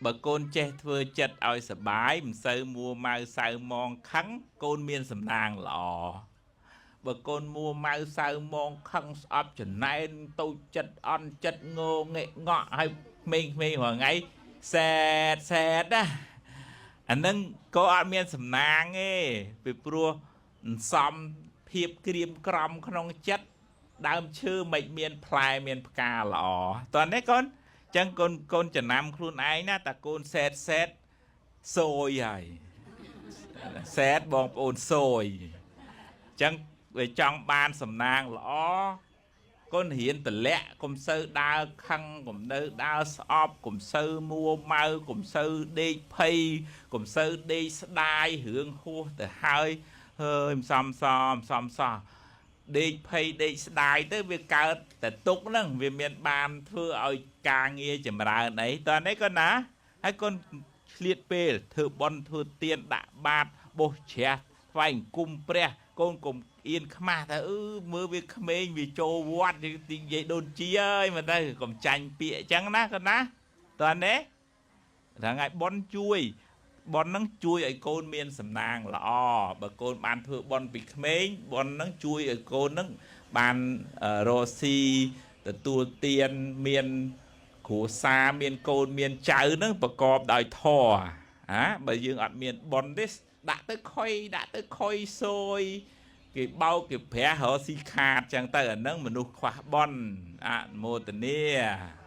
បើកូនចេះធ្វើចិត្តឲ្យសបាយមិនសូវមួម៉ៅសៅមងខឹងកូនមានសំណាងល្អបើកូនមួម៉ៅសៅមងខឹងស្អប់ចំណែនតូចចិត្តអន់ចិត្តងងេងក់ហើយក្មេងៗរាល់ថ្ងៃសែតសែតណាអានឹងក៏អត់មានសំណាងទេពីព្រោះសំភាពក្រៀមក្រំក្នុងចិត្តដើមឈើមិនមានផ្លែមានផ្កាល្អតោះនេះកូនចឹងកូនកូនចំណាំខ្លួនឯងណាតាកូនសែតសែតសួយហើយសែតបងប្អូនសួយចឹងវាចង់បានសំណាងល្អកូនរៀនតលាក់កុំសូវដើរខឹងកុំនៅដើរស្អប់កុំសូវមួម៉ៅកុំសូវដេកភ័យកុំសូវដេកស្ដាយរឿងហួសទៅហើយហើយមិនសមសមសំសោះដេកភ័យដេកស្ដាយទៅវាកើតតែទុកហ្នឹងវាមានបានធ្វើឲ្យការងារចម្រើនអីតើនេះកូនណាហើយកូនឆ្លៀតពេលធ្វើបន់ធ្វើទានដាក់បាតបោះជ្រះថ្វាយអង្គមព្រះកូនកុំអៀនខ្មាស់ថាអឺមើលវាក្មេងវាចូលវត្តទីនិយាយដូនជាអើយមើលទៅកុំចាញ់ពាក្យអញ្ចឹងណាកូនណាតើនេះហ្នឹងហើយបន់ជួយបន់ហ្នឹងជួយឲ្យកូនមានសំណាងល្អបើកូនបានធ្វើបន់ពីក្មេងបន់ហ្នឹងជួយឲ្យកូនហ្នឹងបានរកស៊ីទទួលទានមានគ្រួសារមានកូនមានចៅហ្នឹងប្រកបដោយធម៌ហ៎បើយើងអត់មានបន់ទេដាក់ទៅខុយដាក់ទៅខុយសួយគេបោកគេប្រាស់រកស៊ីខាតចឹងទៅអាហ្នឹងមនុស្សខ្វះបន់អនុមោទនា។